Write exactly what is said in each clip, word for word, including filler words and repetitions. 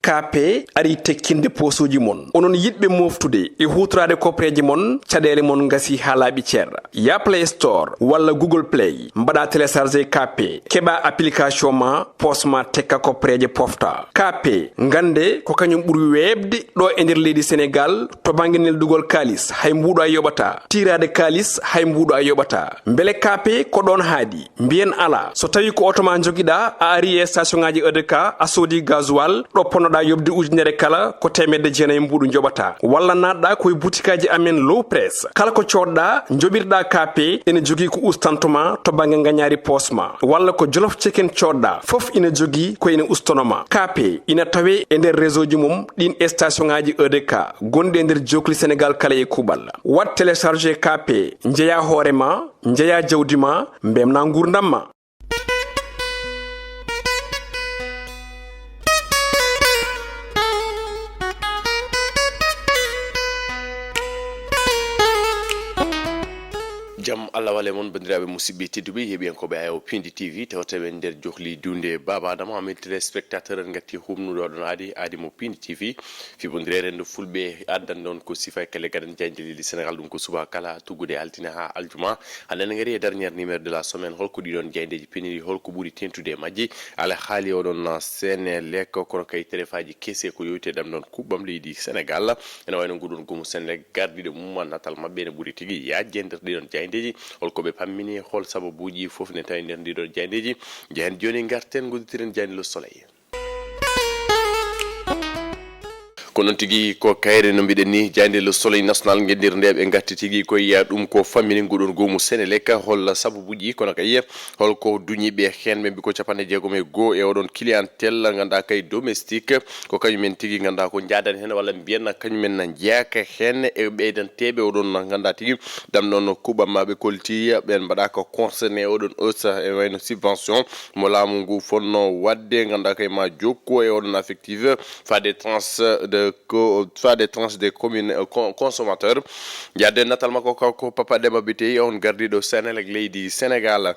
K P ari tekkinde poosuuji mon. Onon yiɗɓe mooftude e huutoraade kopreeje mon, caɗeele mon ngasi haa laaɓi cer. Ya Play Store walla Google Play, mbaɗa télécharger K P, keɓa application ma, poos ma tekka kopreeje pofta. K P, ngannde ko kañum ɓuri weeɓde ɗo e nder leydi Senegaal to bannge neldugol kaalis, hay mbuuɗo a yoɓata. Tiiraade kaalis, hay mbuuɗo a yoɓata. Mbele K P ko ɗoon haaɗi? Mbiyen alaa. So tawii ko oto ma njogiɗaa, a ari e station ŋaaji E D K, a soodi gasoil, ɗo ponnoɗaa yoɓde ujunere kala, ko teemedde jeenayi mbuuɗu njoɓataa. Walla naatɗaa ko e butikaaji amen Low Press. Kala ko coodɗaa, njoɓirɗaa K P, ene jogii ko ustanto ma to bannge ngañaari poos ma. Walla ko Jolof Chicken coodɗaa, fof ina jogii ko ina ustono ma. K P ina tawee e nder réseau ji mum ɗiin e station ŋaaji E D K gonɗi e nder jookli Senegaal kala e kuuɓal. Waɗ télécharger K P, njeyaa hoore ma, njeyaa jawdi ma, mbemnaa nguurndam ma. Jam Allah wale mon, banndiraaɓe musidɓe tedduɓe, heɓiyankooɓe Ayaw Pindi T V, tawata ɓe nder jokli duunde Baaba Adama. Amin téléspectateur, en ngatti humnude oɗon aadi, aadi mo Pindi T V. Fiɓondireere nde Fulɓe addan ɗon ko sifa e kelle gadan jaaynde leydi Senegaal, ɗum ko subaka kala tuggude altine haa aljuma. Hannde en ngari e dernier numéro de la semaine. Holko ɗiɗon jaayndeeji piniri, holko ɓuri tentude e majji? Alhaali oɗon Senelec, kono kay terefaaji kese ko yowite ɗam ɗon kuɓɓam leydi Senegaal. Ene wayno nguɗon goomu Senelec gardiiɗo mum natal maɓɓe ene ɓuri tigi yaajde nder ɗiɗon jaayndeeji. Holko ɓe pammini, hol sababuuji fof ne tawi nder ɗiɗon jaayndeeji. Jehen jooni ngarten ngodditiren jaaynde Le Soleil. Ko noon tigi, ko kayre no mbiɗen ni, jaaynde Le Soleil National ngenndirnde ɓe ngatti tigi ko yiya ɗum ko fammini nguɗon goomu Senelec, hol sababuuji kono kay holko duñi ɓe heen, ɓe mbi ko capanɗe jeegom e goo e oɗon clientèle ngannduɗaa kay domestique, ko kañumen tigi ngannduɗaa ko njaadan heen walla mbiyen kañumen na njeeyaka heen e ɓeydanteeɓe oɗon ngannduɗaa tigi ɗam ɗon kuɓɓam maɓɓe kolti ɓen mbaɗaaka concerné e oɗon hausse e wayno subvention mo laamu ngu fonno waɗde, ngannduɗaa kay ma jokku e oɗon affectif, faade tranche de co-, faade tranche des communes, euh, con-, consommateurs. Yaade natal makko kanko Papa Demba Bitèye, on gardiiɗo Senelec leydi Senegaal.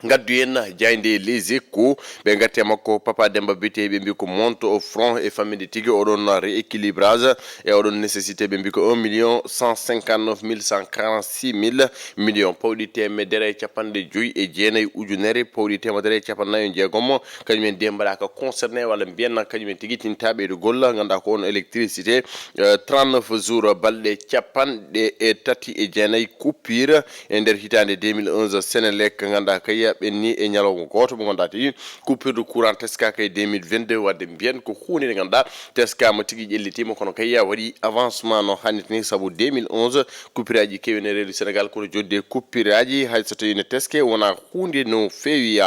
Ngaddu en jaaynde Les Échos, ɓe ngatti e makko Papa Demba Bitèye, ɓe mbi ko monte au front e famminde tigi oɗon rééquilibrage e oɗon nécessité, ɓe mbi ko un million cent cinquante-neuf mille cent quarante-six mille millions, pawɗi teemedere e capanɗe joyi e jeenayi ujunere, pawɗi teemedere e capanɗe nayi e jeegom, kañum en de mbaɗaaka concerné walla mbiyen kañum en tigi tinta ɓeydo golla, ngannduɗaa ko on électricité, euh, trente-neuf jours, balɗe capanɗe e tati e jeenayi coupure e nder hitaande deux mille onze. Senelec ngannduɗaa kay ɓenni e ñalawma gooto mo ngannduɗaa tigi coupure de courant teskaaka e deux mille vingt-deux, wadde mbiyen ko huunde nde ngannduɗaa teskaama tigi ƴellitiima, kono kay waɗi avancement no hannirta ni, sabu deux mille onze coupure aji keewi e nder leydi Senegaal, kono jodde coupure aji hay so tawii ne teske wonaa huunde no feewi.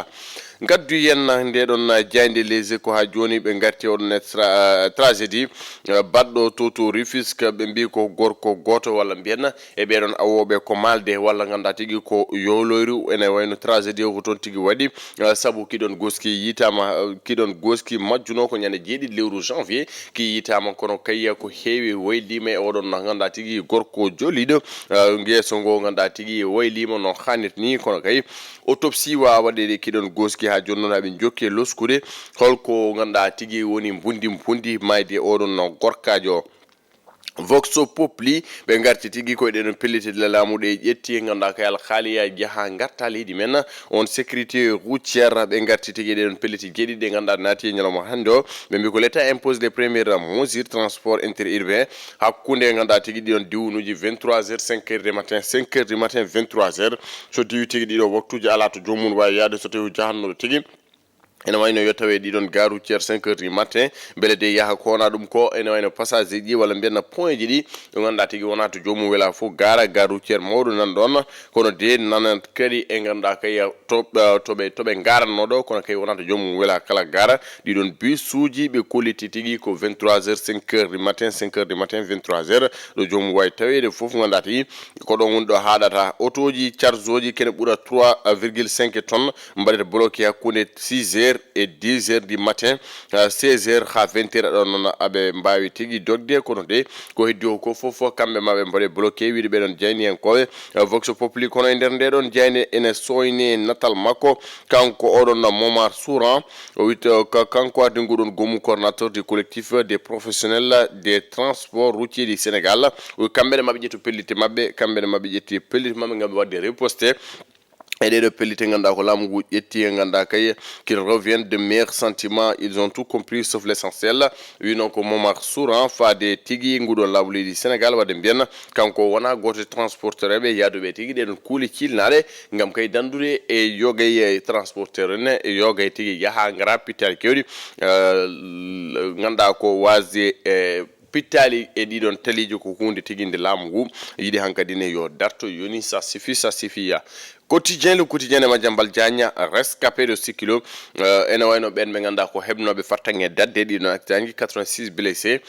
Ngaddu en nde ɗon jaaynde Les Échos haa jooni, ɓe ngarti oɗon e tra-, tragédie, eh, baɗɗo to, to Rufisque, ɓe mbi ko gorko gooto walla mbiyen e ɓeɗon awooɓe ko maalde walla ngannduɗaa tigi ko yowloyru, ene wayno tragédie o ko toon tigi waɗi, eh, sabu kiɗon goski yitaama, eh, kiɗon goski majjuno ko ñande jeeɗiɗi lewru janvier, ki yitaama, kono kay ko heewi wayliima e oɗon ngannduɗaa tigi gorko joliiɗo, eh, ngeeso ngo ngannduɗaa tigi wayliima no hannirta ni, kono kay autopsie wa waɗeede kiɗon goski haa jooni noon, haɓe jokki e loskude holko ngannduɗaa tigi woni mbundi mbundi mayde oɗon gorkaajo. Vox Populi, ɓe ngarti tigi koye ɗeɗon pelliti laamu ɗe ƴetti, ngannduɗaa kay alhaali ya jaha ngarta leydi men, on sécurité routière, ɓe ngarti tigi ɗeɗon pelliti jeeɗiɗi ɗe ngannduɗaa naati e ñalawma hannde o, ɓe mbi ko l'État impose les premières mesures transport interurbain, hakkunde ngannduɗaa tigi ɗiɗon diwnuuji vingt-trois heures, cinq heures du matin, cinq heures du matin, vingt-trois heures, so diwi tigi ɗiɗo waktuuji alaa to joomum waawi yaade so tawi o jahannooɗo tigi. Ene wayno yo tawe ɗiɗon gare routière cinq heures du matin, mbele de yaha ko wona ɗum ko, ene wayno passager ji walla mbiyen point ji ɗi, ɗo ngannduɗaa tigi wona to joomum wela fof gara, gare routière mawɗo nan ɗon, kono de nana kadi e ngannduɗaa kay to, to ɓe, to ɓe ngaranno ɗo, kono kay wona to joomum wela kala gara. Ɗiɗon bus uji ɓe kolliti tigi ko vingt-trois heures, cinq heures du matin, cinq heures du matin, vingt-trois heures, ɗo joomum wawi taweede fof ngannduɗaa tigi ko ɗon woni ɗo haaɗata. Otoji charge oji kene ɓura trois virgule cinq tonnes mbaɗete bloqué hakkunde six heures e dix heures du matin, euh, seize heures haa vingt heures, ɗon noon aɓe mbaawi tigi dogde. Kono de ko heddi o ko fof fof kamɓe ma ɓe mbaɗe bloqué, wiide ɓe ɗon jayniyankooɓe. Euh, Vox Populi kono e nder nde ɗon jayne ene sooyne natal makko, kanko oɗon Momar Souran, o witte ka-, kanko addi nguɗon goomu, coordonnateur du collectif des professionnels des transports routiers du Sénégal. O wi kamɓe ne maɓe ƴettu pellite maɓɓe, kamɓe ne maɓe ƴetti pellite maɓɓe ngam ɓe waɗde riposte e ɗeɗo pellite, ngannduɗaa ko laamu ngu ƴetti, ngannduɗaa kay qu'ils reviennent de meilleurs sentiments, ils ont tout compris sauf l'essentiel. Wi noon ko Momar Souran, faade tigi nguɗon laamu leydi Sénégal, wadde mbiyen kanko wona gooto e transporteur ɓe yaaduɓe tigi ɗeɗon kuule cilnaaɗe ngam kay danndude e yogay, e transporteur ne, e yogay tigi yaha ngara pittaali kewɗi, eh, ngannduɗaa ko wasde, eh, pittaali e ɗiɗon taliiji ko huunde tigi nde laamu ngu yiɗi hankadi ne yo darto, yoni ça suffit, ça suffit ya. Quotidien, le quotidien de Madiambal Diagne, rescapé de Sikilo, euh, ene wayno ɓen ɓe ngannduɗaa ko heɓnooɓe fartaŋŋe dadde ɗiɗon accident ji, quatre-vingt-six blessés.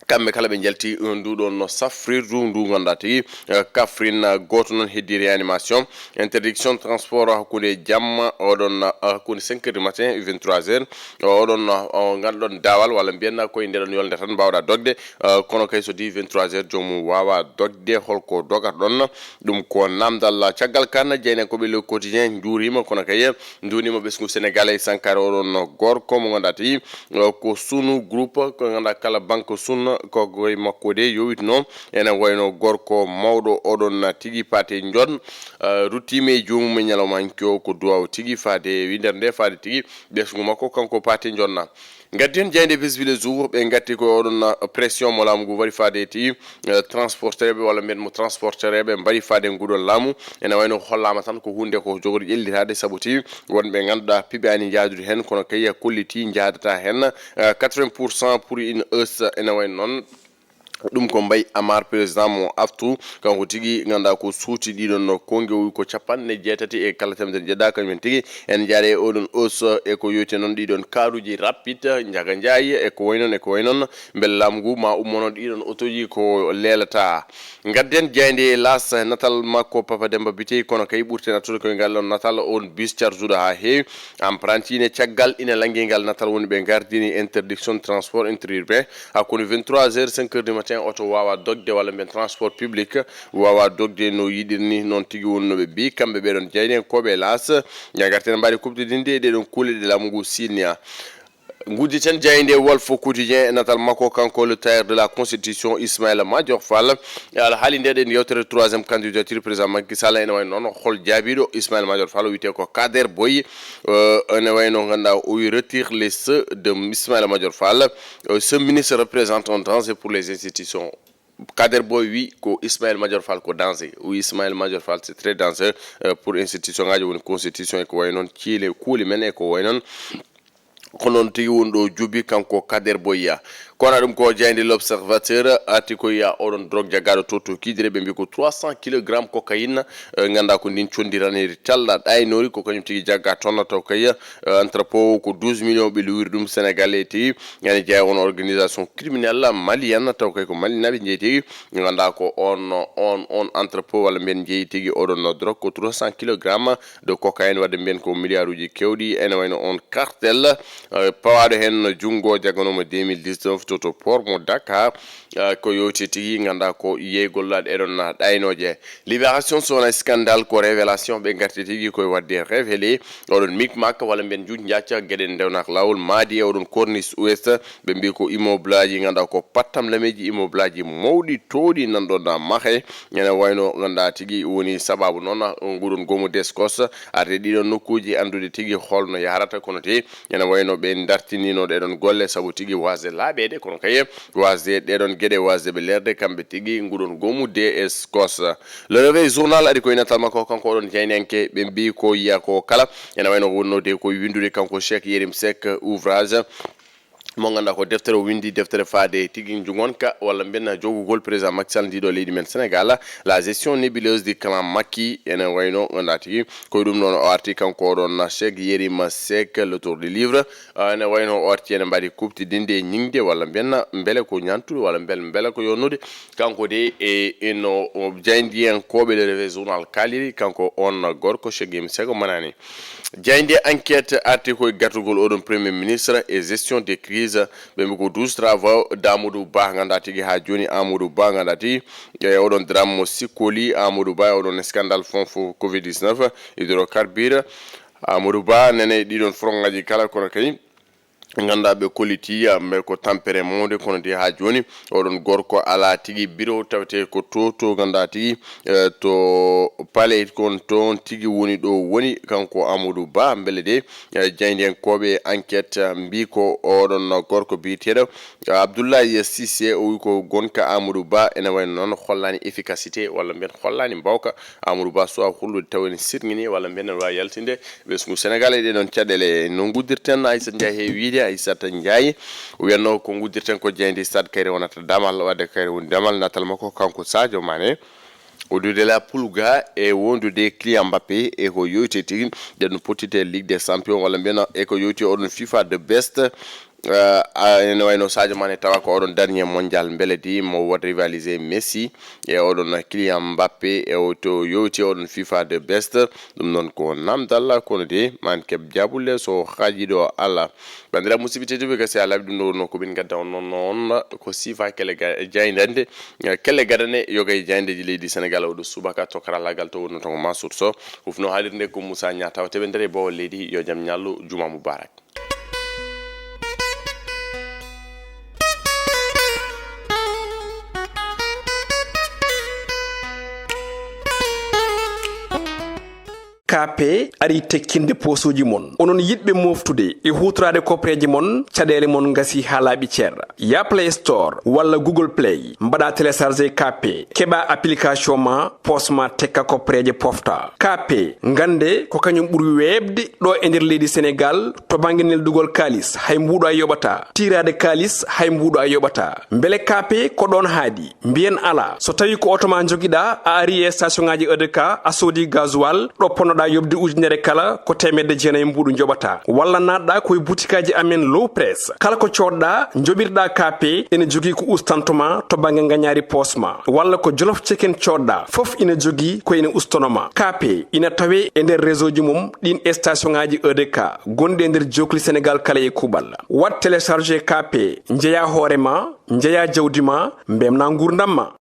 Kamɓe kala ɓe njalti, euh, nduɗon no safrirdu ndu ngannduɗaa tigi, euh, Kaffrine, euh, gooto noon heddi réanimation. Interdiction transport hakkunde jamma, oɗon, euh, hakkunde cinq heures du matin, vingt-trois heures. Oɗon, euh, ngannduɗon daawal walla mbiyen koye ndeɗon yolnde tan mbawɗa dogde. Euh, kono kay so di vingt-trois heures joomum waawa dogde, holko dogata ɗon? Ɗum ko namdal. Caggal kan, jeynen ko ɓe Le Quotidien njuurima, kono kay nduunima ɓesngu Sénégal e sankare oɗon gorko mo ngannduɗaa tigi, euh, ko Sunu Groupe, ko ngannduɗaa kala banque Sun ko goye makko de yowitno. Ene wayno gorko mawɗo oɗon tigi Paate Njon, euh, ruttima e joomum e ñalawma hanki o, ko duwaw tigi faade e windere nde, faade tigi ɓesngu makko kanko Paate Njonna. Ngadden jayde Bés bi le jour, ɓe ngatti ko oɗon, uh, pression mo laamu ngu waɗi faade ti, uh, transporteur ɓe walla mbiyen mo transporteur ɓe mbaɗi faade nguɗon laamu. Ene wayno ko hollama tan ko hunde ko jogori ƴellitaade, sabu ti wonɓe ngannduɗaa piɓaani njaadude heen, kono kay kolliti njaadata heen, uh, quatre-vingts pour cent pour une hausse. Ene wayno noon ɗum ko Mbaye Amar, président mo Aftu, kanko tigi ngannduɗaa ko suuti ɗiɗon no konge, o wi ko capanɗe jeetati e kala temedere jeeɗiɗa, kañum en tigi en jaare e oɗon hausse e ko yoyti noon ɗiɗon kaaruuji rapide, Njaga Njaay e ko wayi noon, e ko wayi noon. Mbele laamu ngu ma ummono ɗiɗon otooji ko leelata. Ngadden jayde L'As, natal makko Papa Demba Bitèye, kono kay ɓurten nattude koye ngal ɗon natal, on bus charge-uɗo haa heewi. Emprunté ine caggal ine lanngi ngal natal woni ɓe ngardini interdiction transport interurbain. Hakkunde vingt-trois heures, cinq heures du matin, oto waawa dogde walla mbiyen transport public waawa dogde no yiɗirni. Noon tigi woni no ɓe mbiyi kamɓe ɓeɗon jayniyankooɓe L'As. Njagarten mbaɗi kuɓtidinde e ɗeɗon kuule ɗe laamu ngu sinniya. Ngudditen jayde Walf Quotidien e natal makko, kanko le tailleur de la constitution Ismaïla Madior Fall. Alhaali nde ɗen yewtere troisième candidature président Macky Sall, ene wayi noon hol jaabiɗo Ismaïla Madior Fall, o wiyete ko Kader Boye. Euh, ene wayi noon ngannduɗaa o wi retire les ceux de Ismaïla Madior Fall. Euh, ce ministre représente un danger pour les institutions. Kader Boye wi ko Ismaïla Madior Fall ko danger. O wi Ismaïla Madior Fall c'est très dangereux, euh, pour institution ngaji woni constitution e ko wayi noon, ciile kuule men e ko wayi noon. Ko noon tigi woni ɗo jubi kanko Kader Boye. Kono ɗum ko jayde L'Observateur arti ko ya oɗon drogue jaggaɗo to, to Kidire, ɓe mbi ko trois cents kilogrammes cocaïne, eh, ngannduɗaa ko ndin conndi raneri talla ɗaynori, ko kañum tigi jagga toon taw kay, eh, entrepôt ko douze millions ɓe luwiri ɗum Sénégal e tigi. Ene jeeya on organisation criminelle malienne, taw kay ko Mali naɓe jeeyi tigi. Ngannduɗaa ko on, on, on entrepôt walla mbiyen jeeyi tigi oɗon no drogue ko trois cents kilogrammes de cocaïne, wadde mbiyen ko milliarduji kewɗi, ene wayno on cartel, eh, pawaɗo heen junngo jagganomo deux mille dix-neuf to, to port mo Dakar, eh, ko yowti tigi ngannduɗaa ko yeeygol ɗeɗon ɗaynooje. Libération sowona scandale ko révélation, ɓe ngarti tigi koye wadde révélé oɗon micmac walla mbiyen njuuj njaac geɗe ndewnak laawol maadi e oɗon corniche ouest, ɓe mbi ko immeuble aji ngannduɗaa ko pattam lameji, immeuble aji mawɗi towɗi nanɗon mahe, ene wayno ngannduɗaa tigi woni sababu noon nguɗon goomu Descos arde ɗiɗon nokkuuji anndude tigi holno yahrata, kono te ene wayno ɓe dartinino ɗeɗon golle sabu tigi wasde laaɓeede, kono kay wasde ɗeɗon geɗe wasde ɓe leerde kamɓe tigi nguɗon goomu Descos. Le Réveil journal ari koye natal makko kanko oɗon jaynenke, ɓe mbi ko yiya ko kala ene wayno wonnode ko windude kanko Cheikh Yérim Seck ouvrage mo ngannduɗaa ko deftere o winndi, deftere faade tigi njugonka walla mbiyen jogugol président Macky Sall ndiɗo leydi men Sénégal, la gestion nébuleuse du clan Macky. Ene wayno ngannduɗaa tigi koye ɗum noon o arti kanko oɗon Cheikh Yérim Seck, l'auteur du livre. Ah, ene wayno o arti ene mbaɗi kuɓtidinde e ñiŋde walla mbiyen mbele ko ñaantude walla mbele, mbele ko yonnude. Kanko de e ino o jaayndiyankooɓe Le Réveil journal kaaliri, kanko on gorko Cheikh Yérim Seck o manani. Jaaynde Enquête arti ko e gatugol oɗon Premier Ministre et gestion des crises. Ɓe mbi ko douze travaux d'Amadou Ba, nganndaa tigi haa jooni Amadou Ba, nganndaa tigi e oɗon drame mo sikkoli Amadou Ba, e oɗon scandale fonds fo covid dix-neuf, hydrocarbures. Amadou Ba nene ɗiɗon foroŋaaji kala, kono kadi nganndaa ɓe kolliti yamɓe ko tampere mawnde, kono de haa jooni oɗon gorko alaa tigi biro, tawte ko to, to nganndaa tigi, eh, to palais kon toon tigi woni ɗo woni kanko Amadou Ba. Mbele de, eh, jaayndiyankooɓe Enquête mbi ko oɗon gorko biyeteeɗo Abdoulaye Cissé, o wi ko gonka Amadou Ba ene wayi noon hollaani efficacité, walla mbiyen hollaani mbawka Amadou Ba, so a hollude taw ene sirŋini, walla mbiyen ene waawi yaltinde ɓesngu Senegal e ɗee ɗoon caɗeele. No nguddirten Aissata Ndiaye he wiyde, Aissata Ndiaye wiyatno ko nguddirten ko jaaynde Stade Kayre wonata damal, wadde Kayre woni damal natal makko kanko Sadio Mané. O dude la Pulga e wondude Kylian Mbappé e ko yowti tigi, ɗen pottite Ligue des Champions, walla mbiyen e ko yowti oɗon FIFA de best. Eh, a, ene wayno Sadio Mané tawa ko oɗon dernier mondial, mbele di mo wot rivalisé Messi e oɗon Kylian Mbappé e o to yowti oɗon FIFA de best. Ɗum noon ko namdal, kono de man keɓ jabulle so haaji ɗo Allah. Banndiraaɓe musidɓe tedduɓe, gasi a laaɓi ɗum ɗo wonno ko min gadda on noon, noon ko sifa kele ga-, jaaynde, eh, kele gadane yoga e jaayndeeji leydi Senegal oɗo subaka to karallagal to wonno to ko Mansour Sow. Hufno haalirde ko Moussa Niang tawa teɓe nder e bawol leydi. Yo jam ñallu, juma mubarak. K P ari tekkinde poosooji mon. Onon yiɗɓe mooftude e huutoraade koppereeje mon, caɗeele mon ngasi haa laaɓi cer. Ya Play Store walla Google Play, mbaɗa télécharger K P, keɓa application ma, poos ma tekka koppereeje pofta. K P, ngannde ko kañum ɓuri weeɓde ɗo e nder leydi Senegal to bannge neldugol kaalis, hay mbuuɗo a yoɓata. Tiiraade kaalis, hay mbuuɗo a yoɓata. Mbele K P ko ɗoon haadi? Mbiyen alaa. So tawii ko oto ma njogiɗaa, a ari e station ŋaaji E D K, a soodi gasoil, ɗo ponnoɗaa yoɓde ujunere kala, ko teemedde jeenayi mbuuɗu njoɓataa. Walla naatɗaa ko e butikaaji amen Low Press. Kala ko coodɗaa, njoɓirɗaa K P, ene jogii ko ustanto ma to bannge ngañaari poos ma. Walla ko Jolof Chicken coodɗaa, fof ina jogii ko ene ustono ma. K P ina tawee e nder réseau ji mum ɗiin station ŋaaji E D K gonɗi e nder jookli Senegal kala e kuuɓal. Waɗ télécharger K P, njeyaa hoore ma, njeyaa jawdi ma, mbemnaa nguurndam ma.